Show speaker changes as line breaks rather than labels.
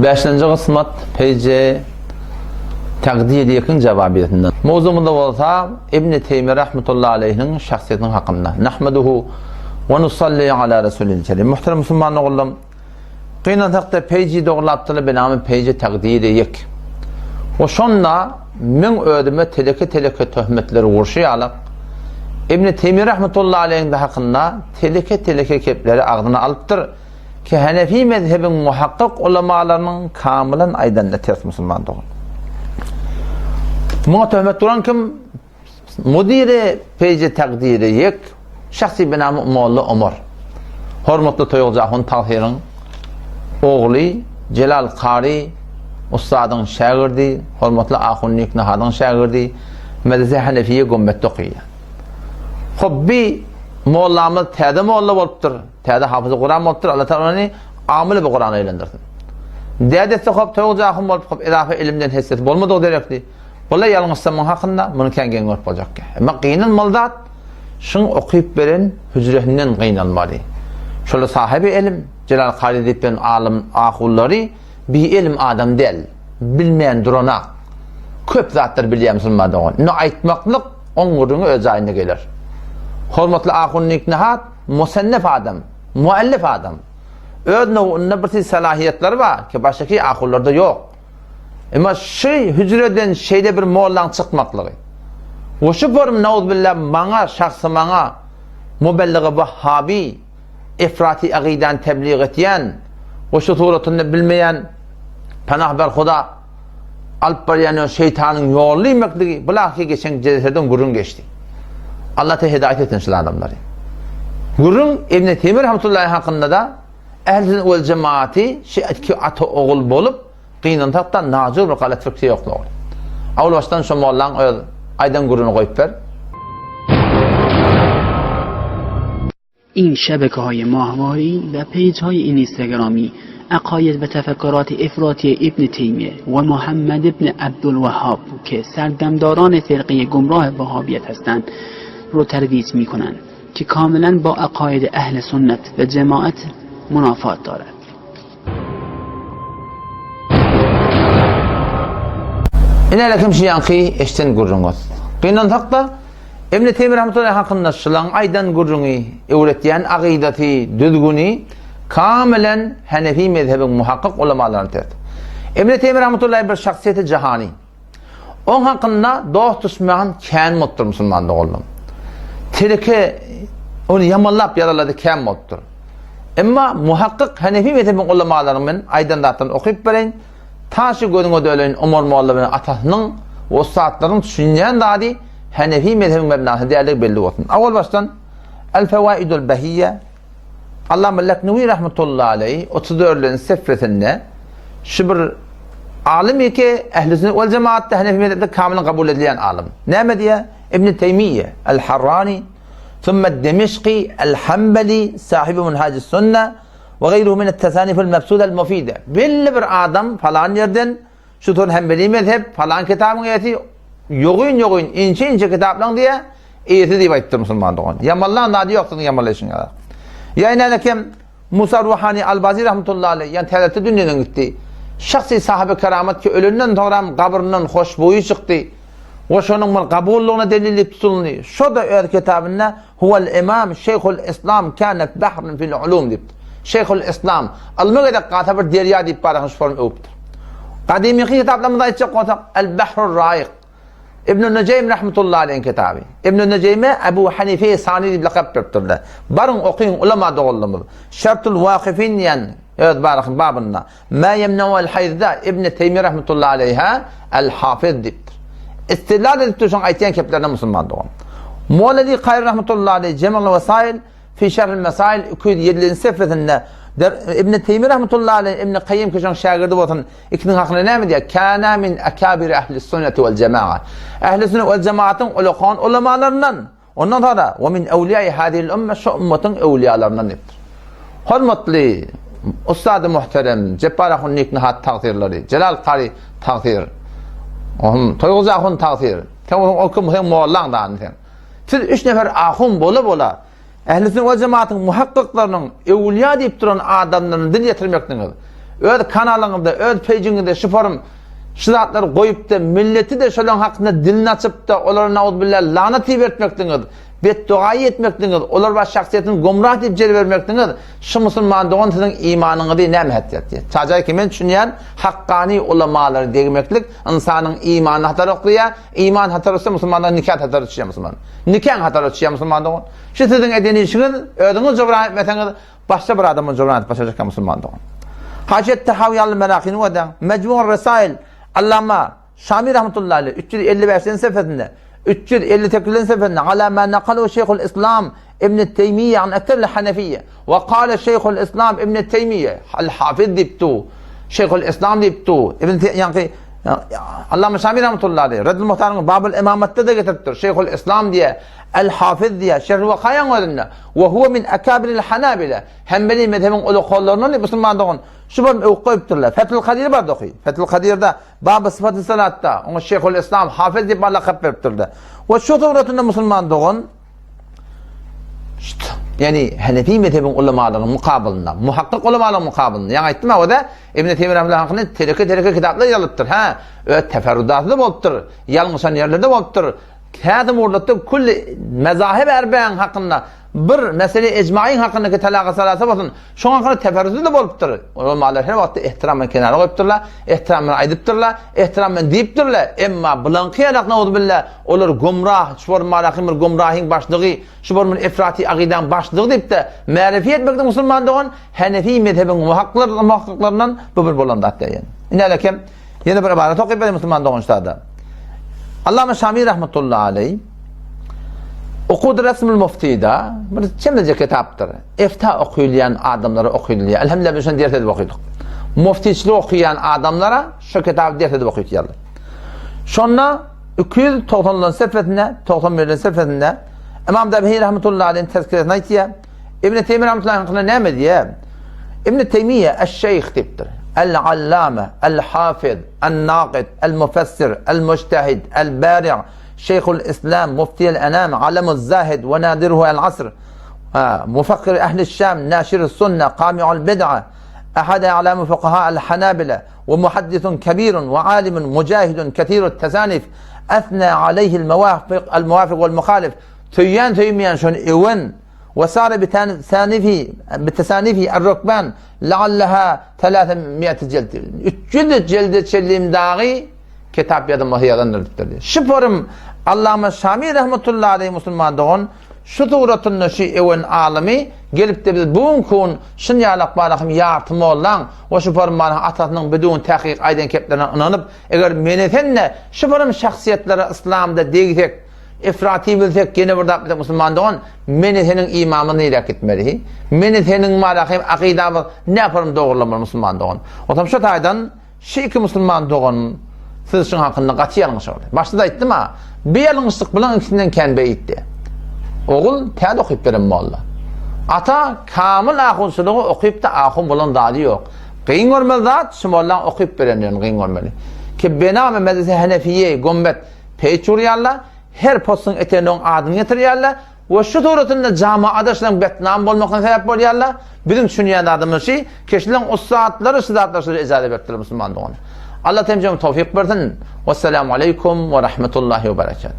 Bäşinji gysmat PJ Tagdiýediýekiň jawabiýetinden. Mowzugymyzda bolsa Ibn Teýmiýe rahmetullahi aleýhiniň şahsyýetiniň hakynda. Nahmeduhu we nusalli ala rasulil kerim. Muhterem musulman ogullarym, gynansakda PJ dogrulapdylar benamy PJ Tagdiýediýek. We şonda meň özüme teleke-teleke töhmetleri urşy ýalak Ibn Teýmiýe rahmetullahi aleýhiň hakynda teleke-teleke kepleri agzyna alypdyr. Ki Hanefi mezhebiň muhakkyk ulamalarynyň kamylan aýdanyna ters musulman dogan. Muňa töhmet duran kim? Mudiri peýji takdiri ýek, şahsy binamy Molla Omar. Hormatly Toýguly Ahun Tahyryň ogly Jelal Kary ussadyň şägirdi, hormatly Ahun Niknahadyň şägirdi, Medrese Hanefiýe Gömbetde okaýar. Hop bi mollamyz täze molla bolupdyr. Täze hafyzy Kuran bolupdyr, Allah Taala ony amyly bu Kurana aýlandyrsin. Dädesi hop toýgy jahym bolup hop edafa ilimden hessesi bolmadygy derekli. Bula ýalňyşsa muň hakynda muny kän geň görüp boljak. Emma gynanmaly zat şuň okyp beren hüjresinden gynanmaly. Şola sahibi elim Jelal Kary diýip beren alym ahullary bi elim adam däl. Bilmeýän duranak. Köp zatlar bilýär musulman dogan. Indi aýtmaklyk oň gürrüňi öz jaýynda geler. Hormatly ahun Niknahat Musannef adam, muallif adam. Öz nowunda bir siz salahiýetleri bar ki, başgaky ahunlarda ýok. Emma şu hüjreden şeýle bir mollaň çykmaklygy. We şu form nauzbillah maňa, şahsy maňa mubellige wahhabi, efrati agydany tebliğ etýän we şu suratynda bilmeýän panah ber Huda alyp barýan ýol şeýtanyň ýoly diýmekligi bulaky geçen jeleseden gürrüň geçdi. Allah te hidaýet etsin şul adamlary. Gürrüň Ibn Teymir rahmetullahi hakynda da Ehl-i sünnet wel cemaati şu iki ata ogul bolup gynansak da najur bir galat fikri ýoklugy. Awal başdan şu mollaň öz aýdan gürrüňini goýup ber.
این شبکه های ماهواری و پیج های اینستاگرامی عقاید و تفکرات افراطی ابن تیمیه و محمد ابن عبدالوهاب که سردمداران فرقه گمراه وهابیت هستند رو ترویج می کنند که کاملا با عقاید اهل سنت و جماعت منافات دارد.
Ine kim şu ýaňky eşden gürrüňiz. Gynansak-da, Ibn Teýmiýe rahmetullahi hakynda şylaň aýdan gürrüňi, öwretýän agydasy, düzgüni kamilen Hanefi mezhebiň muhakkyk ulamalaryna ters. Ibn Teýmiýe rahmetullahi bir şahsyýeti jahany. Oň hakynda dost-duşman kän bolupdyr musulman doganlarym. Teleke ony ýamanlap ýazarlary kän bolupdyr. Emma muhakkyk Hanefi mezhebiň ulamalarynyň men aýdan zatlaryny okyp bereýin. Taşy gözüňe döleýin Omar molla bilen atasynyň we ussatlaryň düşünýän zady Hanefi mezhebiň mebnasy däldigi belli bolsun. Awal başdan El-Fewaidul Bahiyye Allama Leknewi rahmetullahi aleýh 34-nji sefresinde şu bir alym eke ehli sünnet wel cemaatda Hanefi mezhebinde kamyl kabul edilýän alym. Näme diýýär? Ibn Teýmiýe El-Harrani, thumma Demişki El-Hanbali sahibi Minhaj-i Sünne we gaýruhu min et-tasanifil mebsudel mufide. Belli bir adam falan ýerden şu son Hanbeli mezhep falan kitabyň eýesi ýogyn-ýogyn inçe-inçe kitaplaryň diýä eýesi diýip aýtdyr musulman dogan. Ýamanlan zady ýok siziň ýamanlaýşyň ýaly. Ýa ine kim Musa Ruhani Albazi rahmetullahi aleyh ýa täzete dünýeden gitdi. Şahsy sahabe keramat ki ölenden soňram gabryndan hoşboýy çykdy. We şonuň bir kabullygyna delil diýip tutuldy. Şo-da öz kitabynda Huwal imam şeýhul islam kâne bahrun fil ulum diýipdir. Şeýhul islam ylmy gezek galsa bir derýa diýip barasyny şu form öwüpdir. Gadymyky kitaplarymyzda aýtjak bolsak El bahrur raýyk Ibn Nejeým rahmetullahi aleýhiň kitaby. Ibn Nejeýme Ebu Hanife Sani diýip lakap beripdirler. Baryň okyň ulama doganlarymyz. Şertul Wakifin diýen öz barakyň babynda Ma ýemneu el haýzda Ibn Teýmiýe rahmetullahi aleýhä El Hafiz diýipdir. Istidlal edipdir şoň aýtýan keplerine musulman dogan. Moleli Kaýry rahmetullahi aleýh Jem'ul Wesail fi Şerhil Mesail 207-nji sefesinde Ibn Teýmiýe rahmetullahi aleýh Ibn Kaýym ki şoň şägirdi bolsun ikisiniň hakynda näme diýýär? Kana min akabir ehli sünneti vel jema'a. Ehli sünnet vel cemaatyň ulakan ulamalaryndan Ondan soňra, Ve min ewliýai hazihil ümme, şu ümmetin ewliýalaryndan diýipdir. Hormatly ussady muhterem Jepbar ahun Niknihat tagsyrlary, Jelal Kary tagsyr, ohum Toýguzy ahun tagsyr. Sen bolsaň o kim sen mollaň dany sen. Siz üç nefer ahun bola bola Ähli sünnet we jemaatyň muhakkyklarynyň öwliýa diýip duran adamlaryny dil ýetirmekdiňiz. Öz kanalyňyzda, öz pejiňizde şu forum şu zatlary goýup-da, milleti-de şolaryň hakynda dilini açyp-da, olara nauzubilla lanat ibertmekdiňiz, betdogaýy etmekdiňiz, olar baş şahsyýetini gomrah diýip jer bermekdiňiz, şu musulman dogan siziň imanyňyzy näme häsiýetli? Çajaý ki men düşünýän, hakkany ulamalary degmeklik ynsanyň imanyny hatara oklaýar, iman hatara düşse musulmandan nikah hatara düşýär musulman. Nikaň hatara düşýär musulman dogan. Şu siziň eden işiňiz, özüňiz jobran etmeseňiz, Başga bir adamyň jogran edip başarjakka musulman dogan. Haşiýet Tahawi ýaly merakyny gördäň. Mejmu'ur Resail Allama Şami rahmetullahi aleyh 355-nji sefesinde, 358-nji sefesinde ala ma nakalu Şeyhul Islam İbn Teýmiýe an ekseril Hanefiýe we kale Şeyhul Islam İbn Teýmiýe al Hafiz diýipdi. Şeyhul Islam diýipdi. İbn ýaňky Allama Şami rahmetullahi aleyh Reddül Muhtaryň Babul Imamatda da getiripdir. Şeyhul Islam diýe El Hafiz diýe Şerh Wakaýaň özünde We huwe min ekabiril hanabile. Hanbeli mezhebiň ulukollaryndan diýip musulman dogan şu bölüm öwüp goýupdyrlar. Fethül Kadir barda oky. Fethül Kadirde Baby syfaty salatda oňa Şeýhül Islam Hafiz diýip bir lakap beripdirler. We şu suratynda musulman dogan ýani Hanefi mezhebiň ulamalarynyň mukabylynda, muhakkyk ulamalaryň mukabylynda. Ýaňy aýtdym ha, o-da Ibn Teýmiýe rahmetullah hakynda tereke-tereke kitaplar ýazypdyr. Ha, öz teferrudaty-da bolupdyr, ýalňyşan ýerleri-de bolupdyr. Käte murlatda külli mezahib erbäň hakynda bir mesele ejmaýyň hakyndaky talaga salasa bolsun, şoň hakynda teferrudy-da bolupdyr. Ulamalar her wagtda ehtiram bilen kenara goýupdyrlar, ehtiram bilen aýdypdyrlar, ehtiram bilen diýipdirler. Emma bulaňky ýalak nauzubilla, olar gumrah, şu bir malahyň bir gumrahyň başlygy, şu bir bir efraty agydaň başlygy diýip-de, märefi etmekde musulman dogan Hanefi mezhebiň muhakkyklaryndan bu bir bolan zat diýen. Ine kem Ýene bir ybarat okyp berýin musulman dogançlarda. Allama Şami rahmetullahi aleý Ukud Resmül Muftida bir çemece kitapdyr. Efta okuylayan adamlara okuyulýar. Elhamdülillah biz şony ders edip okydyk. Muftiçlik okuýan adamlara şu kitaby ders edip okuytýarlar. Şonda 290-njy sefesinde, 91-nji sefesinde Imam Dabehi rahmetullahi aleyhin tezkiresini aýtýar. Ibn Teýmiýe rahmetullahi hakynda näme diýýär? Ibn Teýmiýe eş-şeýh diýipdir. El-allame, el-hafiz, en-naqid, el-mufassir, el-mujtahid, el-bari', şeýhul islam, muftiýel enam, alemuz zahid we nadiruhu el-asr, mufakkir ehli şam, naşirus sunne, kami'ul bid'a, ahad a'lamu fukaha el-hanabile we muhaddisun kebirun we alimun mujahidun kesirut tasanif, esna aleyhi'l muwafiq, el-muwafiq we'l-muhalif. Söýýän söýmeýän şony öwen we sara bitanifi bitasanifi ar-rukban la'allaha 300 jild. 300 jilde çenlim dagy kitap ýazylmasy ýazandyr diýipdir. Şu forum Allama Şami rahmetullahi aleyh musulman dogan şu suratynda şu öwen alymy gelipdi biz bu gün şun ýalak barahym ýarty mollaň we şu forum atasynyň bidun tahqiq aýdan keplerine ynanyp eger mene sen de şu forum şahsyýetlere yslamda degsek Efraty bilsek, ýene bir zat bilsek musulman dogan, meni seniň imamyň niräk gitmeli? Meni seniň malahym akydamyz näparum dogrulamaly musulman dogan? Otam şu taýdan şu iki musulman dogan siz şuň hakynda gaty ýalňyşardy. Başda-da aýtdym-a, bir ýalňyşlyk bilen ikisinden kän beýikdi. Ogul täze okyp beren molla. Ata kamyl ahunçylygy okyp-da ahun bolan zady ýok. Gyn görmeli zat şu mollaň okyp berendigini gyn görmeli. Ki bename medrese Henefiýe Gombet Peç urýarlar, her postuň etegine oň adyny getirýärler we şu suratynda jamaada şularyň betnam bolmakyna sebäp bolýarlar. Biziň düşünýän zadymyz şi, ki şularyň ussatlary şu zatlar şulara ijaza beripdirler musulman dogany. Allah temjeme towfik bersin. Wessalamu aleýkum we rahmetullahi we berekatuh.